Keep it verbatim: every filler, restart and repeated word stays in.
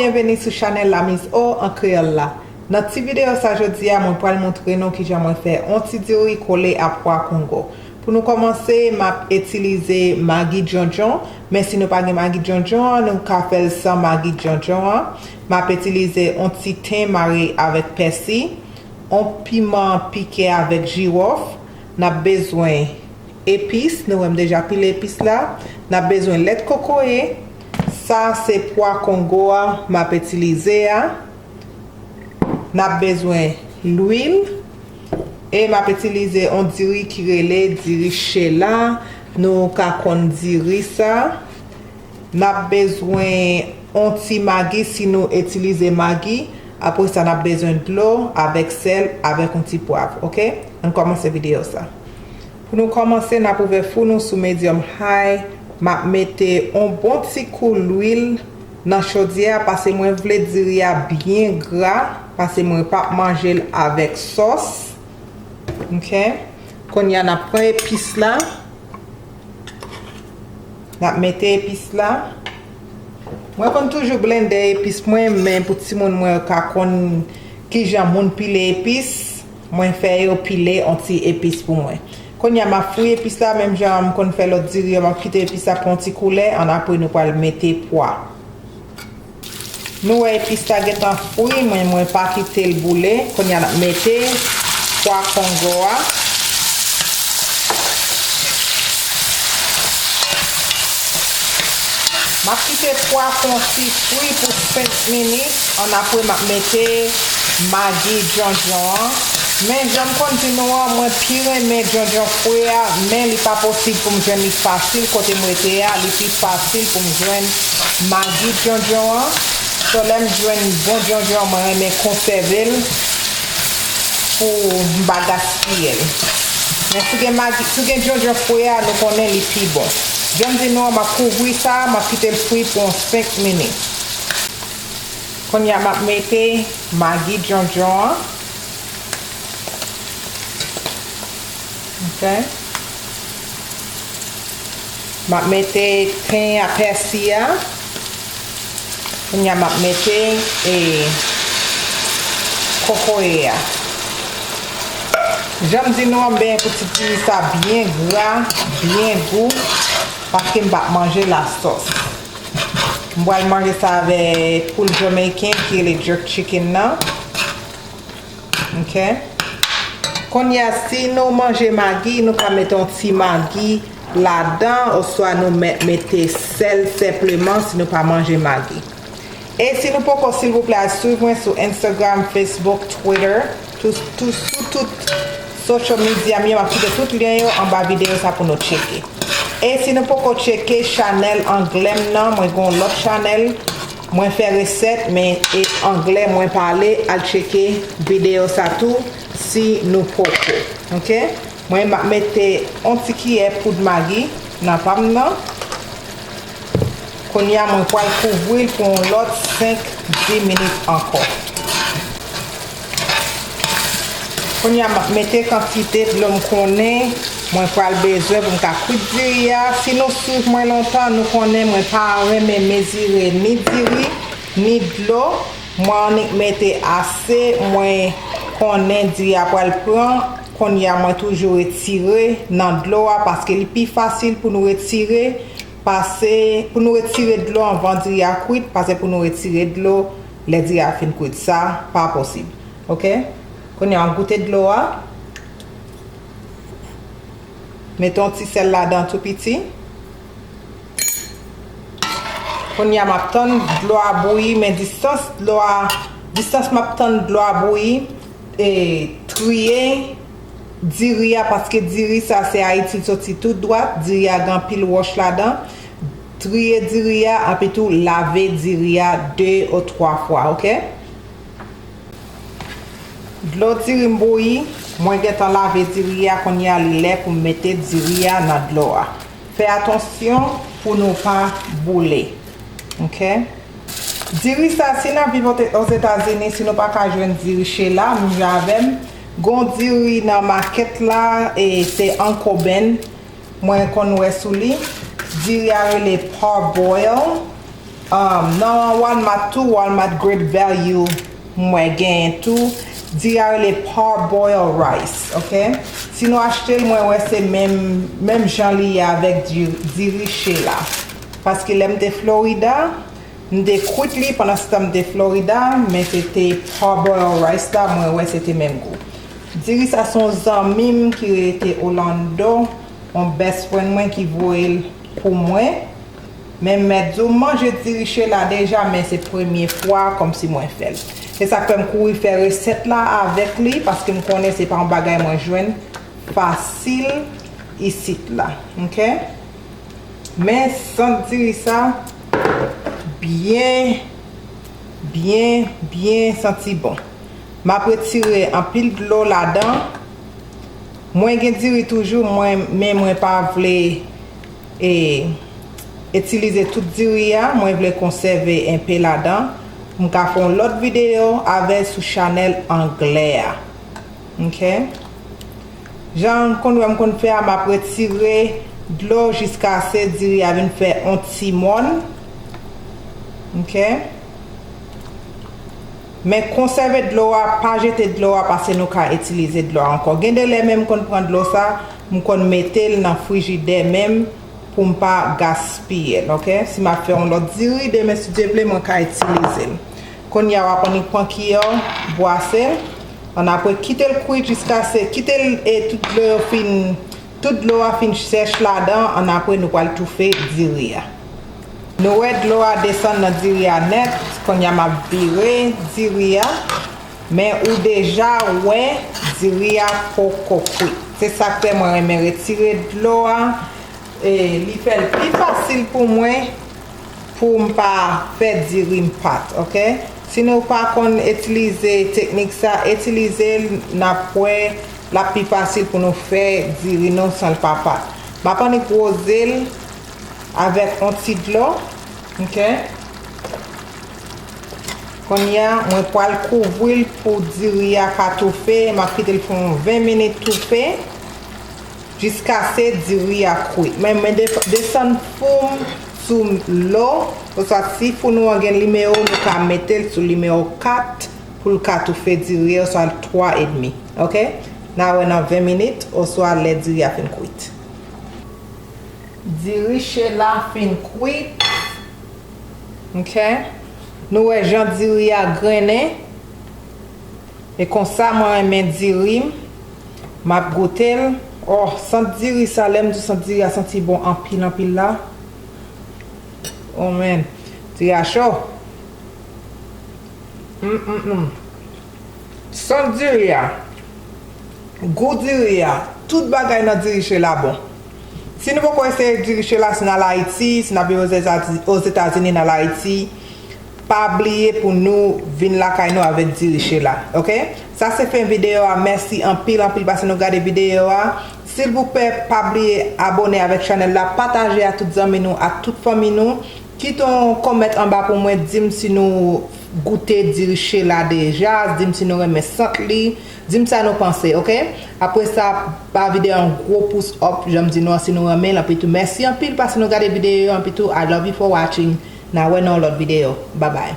Byenveni sou chanèl La Mise Au an kreyòl la. Nan ti videyo sa jodi a, mwen pral montre nou kijan mwen fè on ti diri kole a pwa kongo. Pou nou kòmanse, m ap itilize magi djondjon, men si nou pa gen magi djondjon an, nou ka fè l san magi djondjon an. M ap itilize on ti ten mare avèk pèsi, on piman pike avèk jiwòf. N ap bezwen epis, nou wè m deja pile epis la. N ap bezwen lèt kokoye. Sa se pwa kongo a m ap itilize a. N ap bezwen lwil. E m ap itilize on diri ki rele diri chela. Nou ka konn diri sa. N ap bezwen on ti magi si nou itilize magi. Apre sa, n ap bezwen dlo avèk sèl, avèk on ti pwav, oke? Ann kòmanse videyo sa. Pou nou kòmanse, n ap ouvè fou nou sou medium high. M ap mete on bon ti kou lwil nan chodyè a, paske mwen vle diri a byen gra, paske mwen p ap manje l avèk sòs. Oke? Kounye a, n ap pran epis la. N ap mete epis la. Mwen konn toujou blende epis mwen, men pou timoun mwen yo ka konn kijan moun pile epis, mwen fè yo pile on ti epis pou mwen. Kounye a, m ap fouye epis la, menm jan m konn fè lòt diri yo, m ap kite epis la pran ti koulè, annapre nou pral mete pwa. Nou wè epis la gentan fri, mwen, mwen pa kite l boule. Kounye a, n ap mete pwa kongo a. M ap kite pwa fè on ti fri pou senk minit. Annapre, m ap mete magi djondjon an. Men jan m konn di nou an, mwen pi renmen djondjon fre a, men li pa posib pou m jwenn li fasil kote m rete a, li pi fasil pou m jwenn magi djondjon an. So, lè m jwenn bon djondjon, mwen renmen konsève l pou m pa gaspiye l. Men si w gen magi, si w gen djondjon fre a, nou konnen li pi bon. Jan m di nou an, m ap kouvri sa, m ap kite l fri pou yon senk minit. Kounye a, m ap mete magi djondjon an. Ok. M ap mete ten a pèsi a. Kounye a, m ap mete, e, kokoye a. Jan m di nou an, m benyen pou ti diri sa byen gra, byen gou, paske m p ap manje lasòs. M pral manje sa avèk poul jamaican ki rele jerk chicken nan. Ok. Kounye a, si nou manje magi, nou ka mete yon ti magi ladan, oswa nou mèt mete sèl senpleman si nou pa manje magi. E si nou poko, silvouplè, al swiv mwen sou Instagram, Facebook, Twitter, tou, tou, sou tout social media m yo, m ap kite tout lyen yo anba videyo sa pou nou tcheke. E si nou poko tcheke chanèl anglè m nan, mwen gen yon lòt chanèl, mwen fè resèt, men e anglè mwen pale, al tcheke videyo sa tou, si nou poko. Ok? Mwen, m ap mete yon ti kiyè poud magi nan pa m nan. Kounye a, mwen pral kouvri l pou yon lòt senk, dis minit ankò. Kounye a, m ap mete kantite dlo m konnen mwen pral bezwen pou m ka kwit diri a. Si nou swiv mwen lontan, nou konnen mwen pa renmen mezire ni diri, ni dlo. Mwen annik mete ase mwen konnen diri a pral pran. Kounye a, mwen toujou retire nan dlo a, paske li pi fasil pou nou retire, pase pou nou retire dlo anvan diri a kwit, pase pou nou retire dlo lè diri a fin kwit. Sa pa posib. Ok? Kounye a, m goute dlo a. Mete yon ti sèl ladan tou piti. Kounye a, m ap tann dlo a bouyi, men distans dlo a, distans m ap tann dlo a bouyi, e, triye diri a, paske diri sa se Ayiti l soti tou dwat, diri a gen anpil wòch ladan. Triye diri a, epi tou lave diri a de ou twa fwa, ok? Dlo diri m bouyi, mwen gentan lave diri a, kounye a li lè pou m mete diri a nan dlo a. Fè atansyon pou nou pa boule. Ok? Diri sa, si n ap viv Ozetazini, si nou pa ka jwenn diri chela, menm jan avè m, gon diri nan makèt la, e se Uncle Ben. Mwen konn wè sou li. Diri a rele parboil. Um, nan Walmart tou, Walmart Great Value, mwen genyen tou. Diri a rele parboiled rice, ok? Si nou achte l, mwen wè se menm, menm jan li ye avèk di-, diri Shela. Paske lè m te Florida, m te kwit li pandan se tan m te Florida, men se te parboiled rice la, mwen wè se te menm gou. Diri sa se yon zanmi m ki rete Orlando, yon best friend mwen ki voye l pou mwen. Men m mèt di w, m manje diri Shela deja, men se premye fwa kòmsi mwen fè l. Se sa k fè m kouri fè resèt la avèk li, paske m konnen se pa yon bagay mwen jwenn fasil isit la. Ok? Men sant diri sa byen, byen, byen santi bon. M ap retire anpil dlo ladan. Mwen gen diri toujou, mwen, men mwen pa vle e, itilize tout diri a. Mwen vle konsève enpe ladan. M ka fè yon lòt videyo avè l sou chanèl anglè a. Ok? Jan w konn wè m konn fè a, m ap retire dlo jiskaske diri a vin fè yon ti mòn. Ok? Men konsève dlo a, pa jete dlo a, paske nou ka itilize dlo a ankò. Gen de lè menm m konn pran dlo sa, m konn mete l nan frijidè menm pou m pa gaspiye l, ok? Si m ap fè yon lòt diri, demen si Dye vle, mwen ka itilize l. Kounye a, w ap annik pran kiyè w, bwase l, annapre kite l kwit jiskaske, kite l e tout dlo yo fin, tout dlo a fin chèch ladan, annapre nou pral toufe diri a. Nou wè dlo a desann nan diri a nèt, kounye a m ap vire diri a, men ou deja wè diri a poko kwit. Se sa k fè mwen renmen retire dlo a, e li fè l pi fasil pou mwen pou m pa fè diri m pat, ok? Si nou pa konn itilize teknik sa, itilize l, n ap wè l ap pi fasil pou nou fè diri nou san l pa pat. M ap annik woze l avèk yon ti dlo, ok? Kounye a, mwen pral kouvri l pou diri a ka toufe. M ap kite l pou yon ven minit toufe, jiskaske diri a kwit. Men mwen de-, desann fou m sou lo, oswa si fou nou an gen nimewo, nou ka mete l sou nimewo kat pou l ka toufe diri a, oswa twa edmi. Ok? N a wè nan ven minit, oswa lè diri a fin kwit. Diri Shela fin kwit. Ok? Nou wè jan diri a grennen. E konsa mwen renmen diri m. M ap goute l. Oh, sant diri sa, lè m di sant diri a santi bon anpil, anpil la. Oh man, diri a cho. Mm, mm, mm. Sant diri a, gou diri a, tout bagay nan diri Shela bon. Si nou poko eseye diri Shela, si n al Ayiti, si n ap viv Ozetazini, n al Ayiti, pa bliye pou nou vin lakay nou avèk diri Shela, ok? Sa se fen videyo a. Mèsi anpil, anpil paske nou gade videyo a. Silvouplè, pa bliye abòne avèk chanèl la, pataje a tout zanmi nou, a tout fanmi nou. Kite yon kòmantè anba pou mwen, di m si nou goute diri Shela deja, di m si nou renmen sant li, di m sa nou panse, ok? Apre sa, ba videyo a yon gwo pous up, jan m di nou an, si nou renmen l, anpi tou mèsi anpil paske nou gade videyo yo, anpi tou I love you for watching. N a wè nan yon lòt videyo. Babay.